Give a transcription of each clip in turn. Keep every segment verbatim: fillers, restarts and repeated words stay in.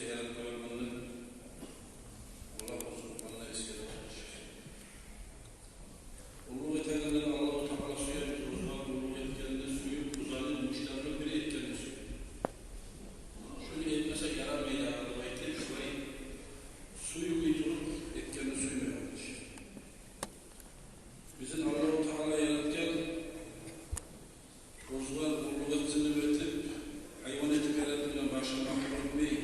Яратып къойгъанны Аллагь субгьанагьу ва тагьала эсгере. Къуллукъ этегенде Аллагьу Таала сюе, оьзюне къуллукъ этгенни сююп, узанып, муштарлыкъ бир этгенни сюе. Шуну этмесе ярамай деп айтып, шулай сюймей туруп этгенни сюймей, къардаш. Бизин Аллагьу Таала яратгъан, оьзюне къуллукъ этсин деп этип, гьайван этип яратгъан, башгъа махлукъ этмей,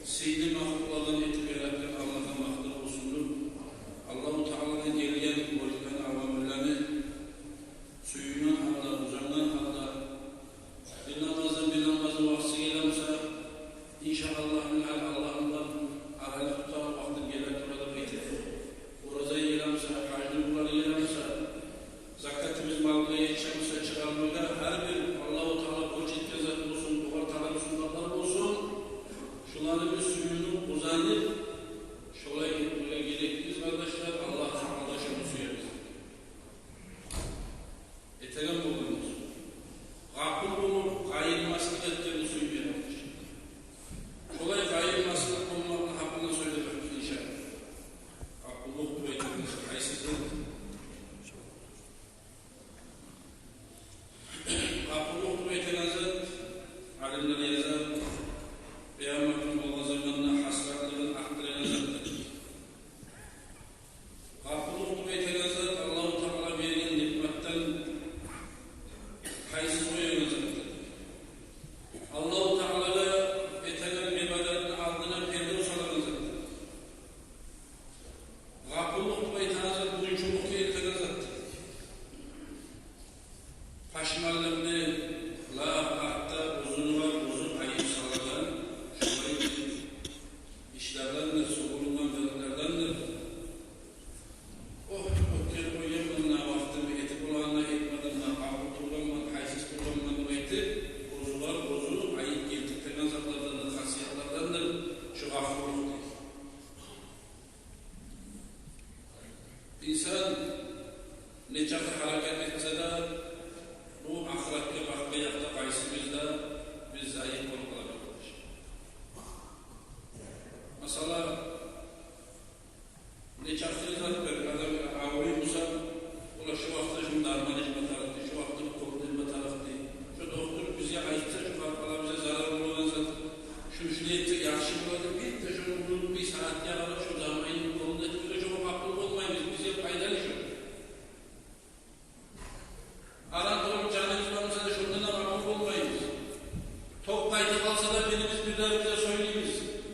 сыйлы махлукълардан этип яратгъан Аллагьгъа макътав болсун. Аллагьу Тааланы гелген буйрукъланы, авамирлени сююнген гьалда, узангъан гьалда, бир намаздан бир намазны вакътиси геле буса, иншааллагь, гьали Аллагь булан аралыкъ тутагъан вакътим геле тура деп айтып, ораза геле буса, гьажны гюнлери геле буса, закатыбыз малгъа етише буса чыгъармагъа, гьар бир Аллагьу Таала борч этген зат болсун, огъар талап суннатлар болсун, шуланы биз сююнюп, узанып, шолай этмеге герекбиз, къардашлар. Аллагь Таала да шону сюе бизин. Этеген болгъанбыз. Гъапул болуп, къайырмаслыкъ этгенни сюймей, къардаш. Шолай къайырмаслыкъ болмакъны гьакъында сёйлежекбиз, иншааллагь. Гъапуллукъ деп айтагъан зат къайсыдыр? Гъапуллукъ деп айтагъан зат, алимлер яза, къыямат гюн болгъан заманда гьасратлыгъын артдырагъан затдыр. Гъапуллукъ деп айтагъан зат Аллагьу Таала берген ниъматдан гьайсыз къоягъан затдыр. Аллагьу Таалагъа этеген ибадатны алдына перде салагъан затдыр. Гъапуллукъ деп айтагъан зат буюрчулукъгъа элтеген затдыр. Пашманлыкъны, лап артда оьзюне оьзю айып салагъан, шолай ишлердендир, сююнген затлардандыр. Ох, оьтгерип къойгъанман вакътимни, этип болагъанны этмедим, гъапул тургъанман, гьайсыз тургъанман деп айтып, оьзюне оьзю айып гелтиртеген затлардандыр, хасиятлардандыр шо гъапуллукъ дей. Инсан нечакъы гьаракат этсе де, бу ахыратгъа бакъгъан якъда къайсыбыз да биз заиф болуп къалабыз. Масала, нечакъы зат бар, адам авруй буса, ола шо вакътиде шону дарман ичме тарыкъ дей, шо вакътиде укол этме тарыкъ дей. Шо доктор бизге айтса, шо къаркъарабызгъа зарал болагъан зат, шуну шулай этсек яхшы болады, бир де шону бир сагьатгъа къарап, шо заманны уколун этип, шогъар гъапул болмайбыз, бизге пайдалы шо. Аран токъ жаныбыз бар буса да, шондан да гъапул болмайбыз. Токъ къайтып къалса да, бирибиз бир-бирибизге сёйлейбиз: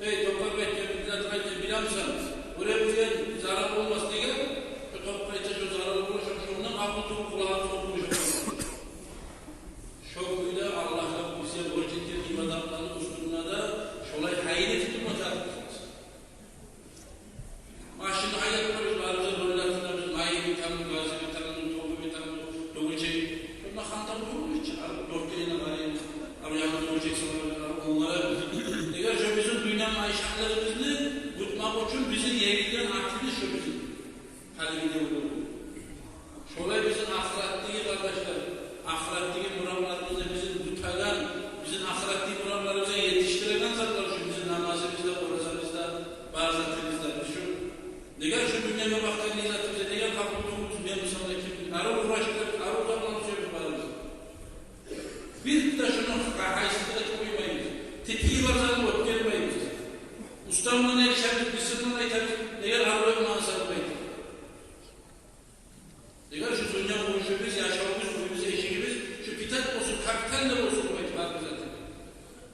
«Эй, токъ къайтгъан, бир зат къайтгъан, билемисен? Оьлюп дюр, зарал болмас», — деген. Шо токъ къайтса, шо зарал болур, шо, шондан гъапул туруп, къулагъыбызгъа тюшюп. Шо кюйде Аллагьгъа бизге борч этген ибадатланы уьстюнде де шолай гьайын этип турма тарыкъбыз. Машин гьайдап барабыз, барыбыз да руль артындабыз, майы битеми, газы битеми, тогу битеми, тогу чек. Шонда хантав болур эди чи, арив дёрт керен къарайбыз, арив янгы тогу чек салабыз, арив онгарабыз. Эгер шо бизин дюнья майшатлыгъыбызны ютмакъ учун бизин егилген атыбыз шо бизин. Гьалиги де болур. Шолай бизин ахыратдагъы, къардашлар, ахыратдагъы муратларыбызны бизин тутагъан, бизин ахыратдагъы муратларыбызгъа етишдиреген затлар шу бизин намазыбыз да, оразабыз да, бар затыбыз да. Биз шу, неге шу дюньягъа бакъгъан затыбыз, неге къапыл туруп, мен мисалда ким, арив къурашдырып, арив затланы сюебиз барыбыз. Биз де шуну гьайсызлыкъ этип къоймайбыз. Тетиги бар затны оьтгермейбиз. Устазына эришебиз, бисмилла айтабыз, неге арив этмей сарып айтып. Эгер шу дюнья къурушубуз, яшавубуз, уьюбюз, эшигибиз шу питат болсун, капитал да болсун деп айтып, барыбыз да.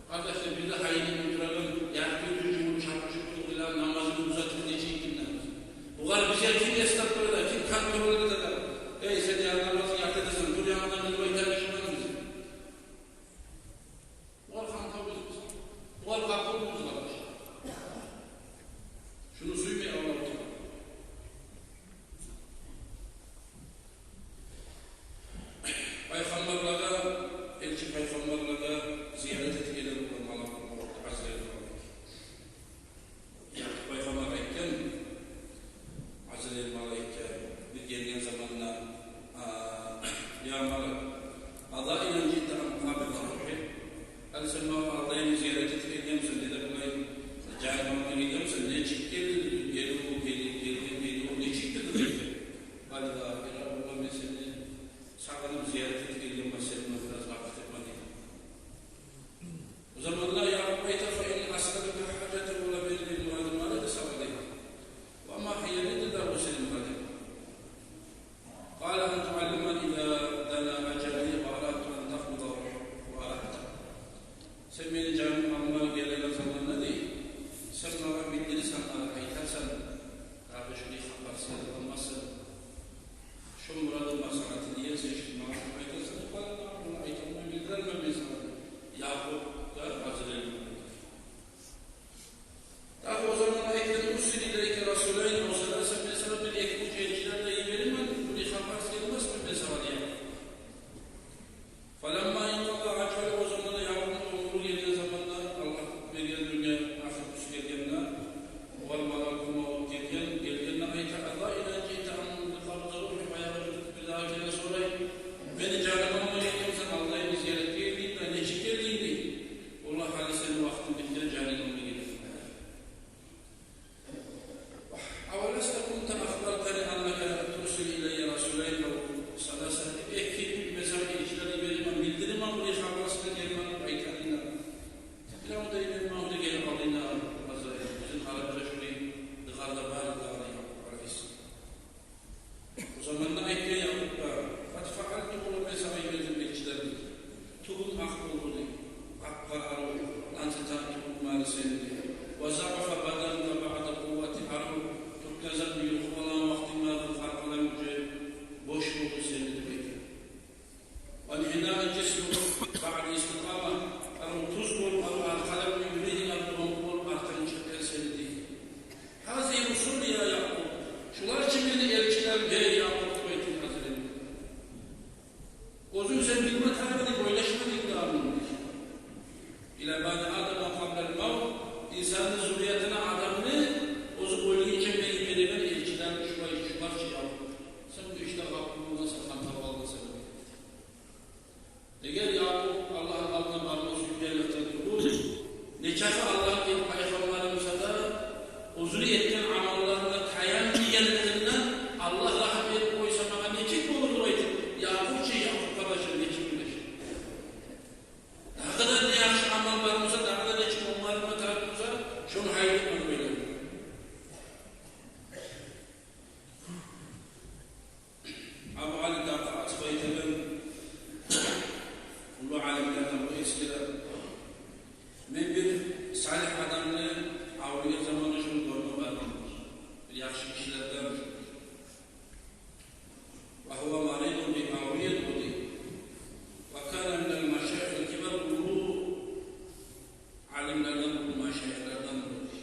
Къардашлар, бир де гьайын этмей турагъан, ярты гюн жувунуп, шапур-шупур къылып, намазыбызны узатып нече йылдан. Бугъар бизге ким эс тапдырды, ким контроль этди? Эй, сен янына Сен мени жаным алма гелеген заманда, дей, сен магъа билдирсенг, магъа айтарсан, дагъы шулай хабар сен алмассан. Шо мурадым бар сагъа, дей, сен шуну магъа айтарсан, бала, магъа муну айталмай, билдирермен мен сагъа, дей. Якъуб да Азраил. Дагъы о заман айтгъан: «Урсил илейка расулайн ав саласа», мен сагъа бир эки-уьч элчилер де йиберейимми, бир хабар сен алмассан мен сагъа, дей. Фаламма инкъаза ажалугьу, о заманда Якъубну оьмюрю гелген заманда, Аллагь берген дюнья ахыр тюз гелгенде, вал малакул мавт гелген, гелгенде айта: «Ала инна жиъта амрун къабза рухи», баягъы бир дагъы геле сорай: «Мени жаным алма гелгенмисен, Аллагьны зияратгъа гелдингми, нечик гелдинг?» – дей. «Валлагь, гьали сени вакътинг битген, жанынг алма гелдим». «Аваласта кунта ахбартани аннака турсилу илайя расулайн ав саласа», эки-уьч, мен сагъа элчилер йиберейимми, билдирейимми, бир хабар сен алмассан деп айтгъан эдинг. Бирев де йибермей, о да гелип алды, Азраил. Бизин арабызда шулай дыгъар да бар эди, дагъы, дей Якъуб алейгьиссалам. О заманда айтгъан Якъубгъа: «Къад фаалту», олар, мен сагъа йибердим элчилерни. Тюгюнг акъ болду, дей. Къап-къара арив, ланцетан тюгюнг бар сени, дей. «Ва заъафа баданука баъда къуввати», арив тюркмен затны юлкъуп алагъан вакътинг бар, къаркъаранг уже бош болду сени, деп айта. «Ва инхинаа жисмука баъда истикъама», арив тюз болуп, арив аркъаларынг, юрегинг арив донгукъ болуп, аркъанг чыкъгъан сени, дей. «Гьазигьи русули я Якъуб», шулар чы мени элчилерим, гьей Якъуб, деп айта Азраил. Оьзюнг сен билме тарыкъ эдинг, ойлашмадынг дагъы муну. «Ила бани Адама къаблал мавт», инсанны зурриятына, адамны, оьзю оьлгюнче мен йибереген элчилер шулар, шулар чы, Якъуб. Сен бу ишде гъапул болгъансан, хантав болгъансан. Эгер Якъуб Аллагьны алдына барма сюйгенликден тюгюл, нечакъы Аллагьны пайхаммары буса да, оьзюню этген амалларына таянмайгъанлыгъындан, Аллагь рагьму этип къойса, магъа нечик болур деп айтып, Якъуб чы, Якъуб къардашы нечик ойлашар? Дагъы да не яхшы амал бар буса, дагъы да нечик онгарлыкъ тарыкъ буса, шону гьайдап, ону ойлай. Абу Али Дакъа деп айтагъан уллу алимлерден, бу эсгилер: «Мен бир салигь адамны авруйгъан заманда шону гёрме баргъанман, бир яхшы кишилерден». «Ва гьува маридун», дей, авруй эди о, дей. «Ва кана минал машайихил кибар», уллу алимлерден, уллу машайихлерден бола, дей.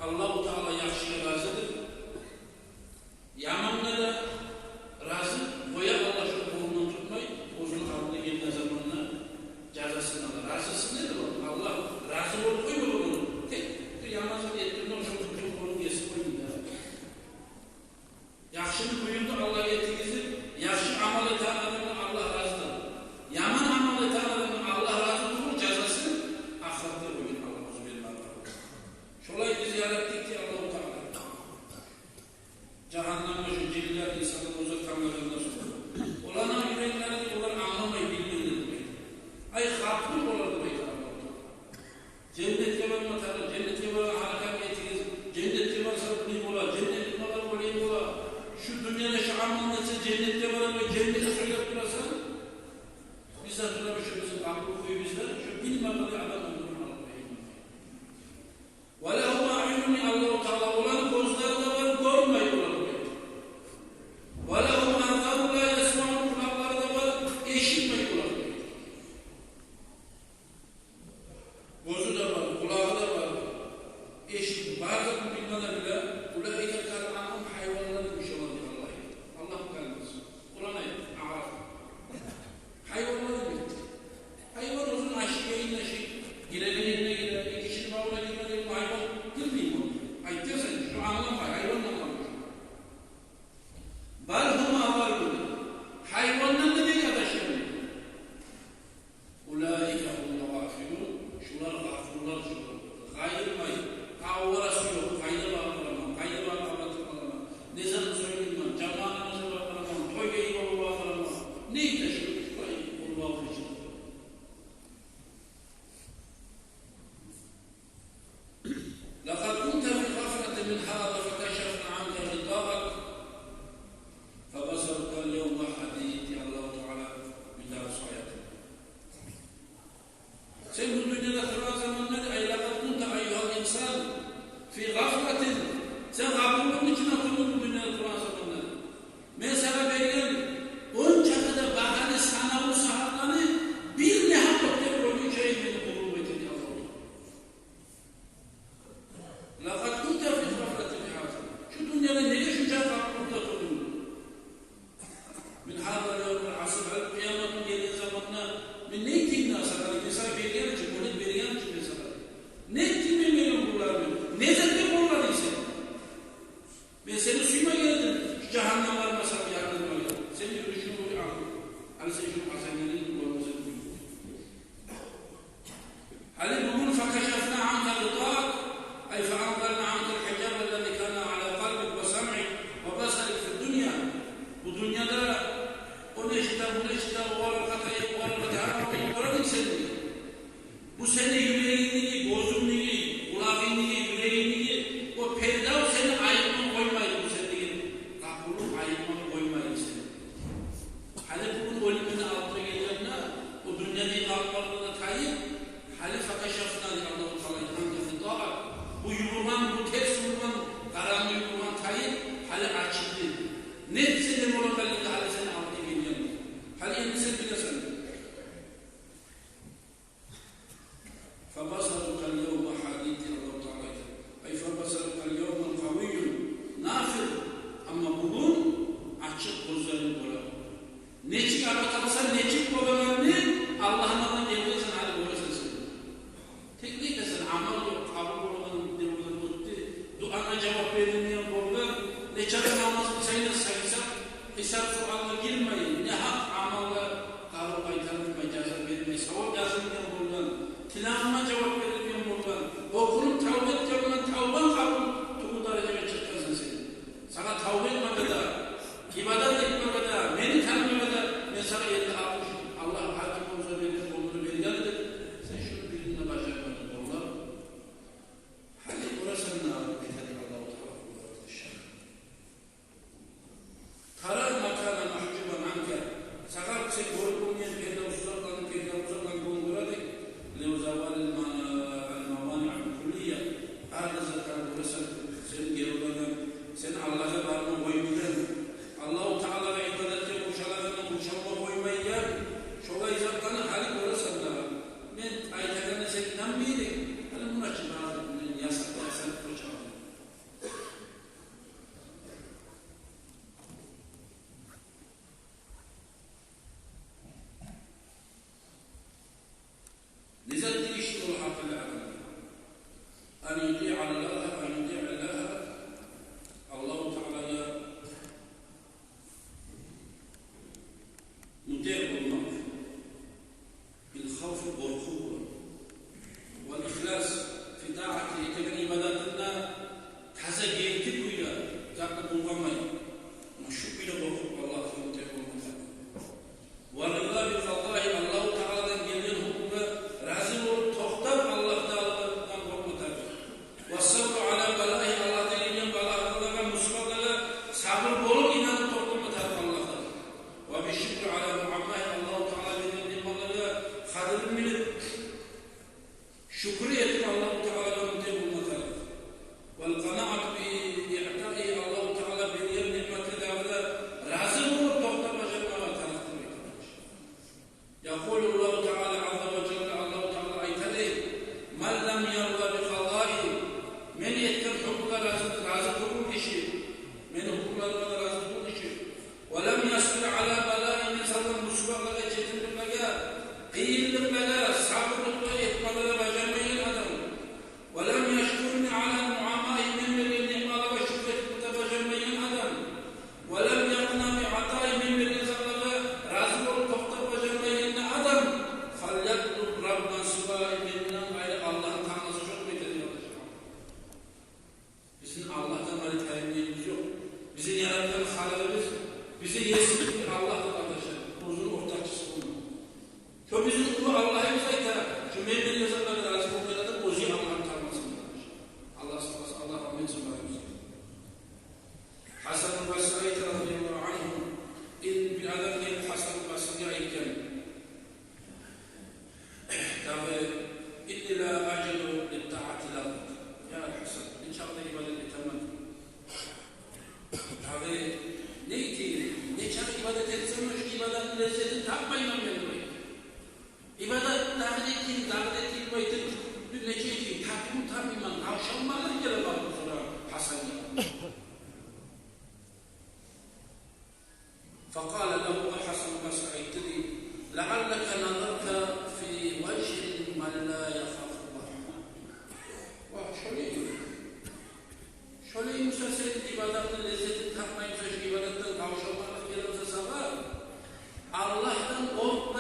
Аллагьу Таала яхшыгъа разидир, ямангъа да рази. Гёре Аллагь шону къолундан тутмай, оьзюню алдына гелген заманда жазасын ала. Разисиндир о. Аллагь рази болуп къоймай ону. Тек бир яман зат этгенден сонг шону къолун гесип къоймай да. Яхшыны буюрду Аллагь этигиз деп, яхшы амал этеген адамдан Аллагь разидир. Яман амал этеген адамдан Аллагь рази тюгюл, жазасы ахыратда боюн Аллагь оьзю бермеге. Шолай биз яратдыкъ ки Аллагьу Таала. Жагьаннемге шо жинлер, инсанлар узатгъанларындан сонг, оланы юреклерин олар англамай, билмей деп айта. Ай, гъапул олар деп айта Аллагьу Таала. Женнетге барма тарыкъ, женнетге барма гьаракат этигиз, женнетге барса булай бола, женнетге барса булай бола. Шу дюньяда шу амалны этсе женнетге барар деп женнетни сёйлеп турасан, биз де турабыз шу бизин гъапул кюйюбюзде, шу билмеген адам оьмюрюн алып къоюп. Ва лагьум аъюнун, Аллагьу Таала, оланы гёзлери де бар, гёрмей олар. Ва лагьум азанун ла ясмаъун, къулакълары да бар, эшитмей олар. Гёзю де бар, къулагъы да бар, эшитип, барын билмесе де, улаика кал анъам, гьайванлар йимик олар дей Аллагь. Аллагьны калимасы. Къуран аят, Аъраф. Гьайванлар йимик. Гьайван оьзюню ашайгъан еринде ашай, гиреген ерине гире, кишини бавуна гирме деген гьайван гирмейми? Айтасан, шу англамай, гьайван да англамай. Бал гьум адаллу. Гьайвандан да бек адашгъан. Улаика гьумул гъафилун. Шулар гъапуллар, шулар. Къайырмай, аварасы ёкъ, къайда барып къаламан, къайда барып къабатып къаламан, не затны сёйлеймен, жамаатны барып къаламан, тойгъа йиберип барып къаламан. Не этейим, шулай болуп алгъан ичинде. Лакъад кунта фи гъафлатин мин гьаза факашафна анка гъитаъак фабасарука аль-явма гьадид, дей Аллагьу Таала бир дагъы аятында. Сен бу дюньяда тургъан заманда, ай, лакъад кунта айюгьал инсан фи гъафлатин, сен гъапуллукъну ичинде турдунг бу дюньяда тургъан заманда. Мен сагъа берген ончакъы да багьалы санавлу сагьатланы бирин де гьакъ этмей къойгъунча мени къулум этди, дей Аллагьу Таала. Лакъад кунта фи гъафлатин мин гьаза. Шу дюньяда неге шунча гъапуллукъда турдунг? Мин гьаза аль-явм аль-асир, гьали къыямат гюн гелген заманда мен не этейим сагъа, мен сагъа берген чи, муьгьлет берген чи мен сагъа. Не этдим мен мени къулларыма? Не зат этдим къулларыма сен? Мен сени сюймеген эдим, шу жагьаннемге бармасам, ярдым этмеге. Сени юрюшюнг бу, гьали сен шуну къазангъан эдинг, болмаса. Гьали бугюн факашафна анка гъитаъак, ай фаанзална анка аль-гьижаба аллази кана аля къалбик ва самъик ва басарик фи ддунья. Бу дюньяда о не эшите, бу не эшите, о аркъа тайып, о аркъа тайып, гьар вакъти гёре эдинг сен. Бу сени юрегингдеги, гёзюнгдеги, къулагъынгдагъы, юрегингдеги о пердав сени айырмай къоймайды, бу сендеги гъапуллукъ айырмай къоймайды сени. Гьали бугюн оьлюм мени алдыма гелгенде, о дюньядагъы гъамлардан да тайып, гьали факашафна, дей Аллагьу Таала, анка гъитаъак, бу ювургъан, бу терс ювургъан, къарангы ювургъан тайып, гьали ачылды. Не этсе де бола къалды, гьали сени алдынга гелгенде. Гьали энни сен билесен. Фабасарука аль-явма гьадид, дей Аллагьу Таала айта. Ай фабасарука аль-явма къавийюн нафир. Амма бугюн ачыкъ гёзлеринг гёре. Нечик абат алсанг, нечик болагъанны Аллагьны алдына гелгенде сен гьали гёресен сен. Тек не этесен, амал ёкъ, къабул болагъан деп ойлап оьтдю. Дуагъа жавап берилмеген болгъан, нечакъы намаз къылсанг да, гьисап, гьисап-суалгъа гирмей, негьакъ амалгъа къару къайтарылмай, жаза берилмей, савап язылмагъан болгъан, тилавунга жавап берилмеген болгъан, окъулуп тавба этген болгъан, тавбанг къабул тюгюл даражагъа чыкъгъансан сен. Сагъа тавба этмеге де, ибадат этмеге де, мени танымагъа да мен сагъа элли-алтмыш, Аллагь гьаким болса берген, оьмюр берген деп, сен шуну бирин де бажармадынг, болар. Гьали гёресен, не айтады Аллагьу Таала, къурбан къардашым. Тара макана ма герти кюйде затны булгъанмай, шу кюйде къоркъуп Аллагьдан тек болмакъ. Ва рида би къазаи, Аллагьу Тааладан гелген гьукмугъа рази болуп токътап Аллагь Тааладан къоркъма тарыкъ. Ва сабру ала балаи, Аллагьдан гелген балагьлагъа, мусибатлагъа сабур болуп, инанып токътама тарыкъ Аллагьдан. Ва би шукри ала муаммаи, Аллагьу Таала берген ниъматлагъа къадрин билип, шюкюр этип Аллагьу Таалагъа мунтагьи болма тарыкъ. Вал къанаату би иътаи, Аллагьу Таала берген ниъматлагъа да рази болуп токътап бажармагъа тарыкъдыр. Якъулу Аллагьу Таала азза ва жалла, Аллагьу Таала айта дей: ман лам ярда би къазаи, мени этген гьукмугъа рази, рази тюгюл гиши, мени гьукмуларыма да рази тюгюл гиши, ва лам ясбир ала балаи, мен салгъан мусибатлагъа, четимликлеге, къыйынлыкълагъа сабурлукъ этмеге де бажармайгъан адам. Ва лам яшкурни ала муаммаи, мен берген ниъматлагъа шюкюр этип де бажармайгъан адам. Ва лам якъна би атаи, мен берген затлагъа рази болуп токътап бажармайгъан адам. Фаль ятлуб раббан сиваи, менден къайры Аллагьны танымаса ёкъ деп айта, къардашлар. Бизин Аллагьдан къайры таянмагъыбыз ёкъ. Бизин яратгъан Халикъибиз, бизин есибиз бир Аллагьдыр, къардашлар. Оьзюню ортакъчысы болмагъан. Шо бизин уллу Аллагьыбыз айта, шо мен берген затлагъа рази болмайгъан адам оьзю Аллагьны танымасын, къардашлар. Аллагь сакъласын, Аллагь амин сакъласын. Гьасан аль-Басри айта, разияллагьу ангьу, ин бир адам гелип Гьасан аль-Басригъа айтгъан: дагъы, инни ла ажиду лит-таати лаззата. Я Гьасан, мен чакъы да ибадат этемен. Дагъы не этейим, нечакъы ибадат этсем де, шу ибадатны леззетин тапмайман мен, дей. Ибадат дагъы да этейим, дагъы да этейим деп айтып, нече этейим, татывун тапмайман, къавшалмагъа геле бардым сонг Гьасангъа. Факъала лагьу, Гьасан аль-Басри айтды дей: лаъаллака назарта фи важгьи ман ла яхафуллагь. Вагь, шолай. Шолай буса, сен ибадатны леззетин тапмай буса, шу ибадатдан къавшалмакълыкъ геле буса сагъа, Аллагьдан къоркъ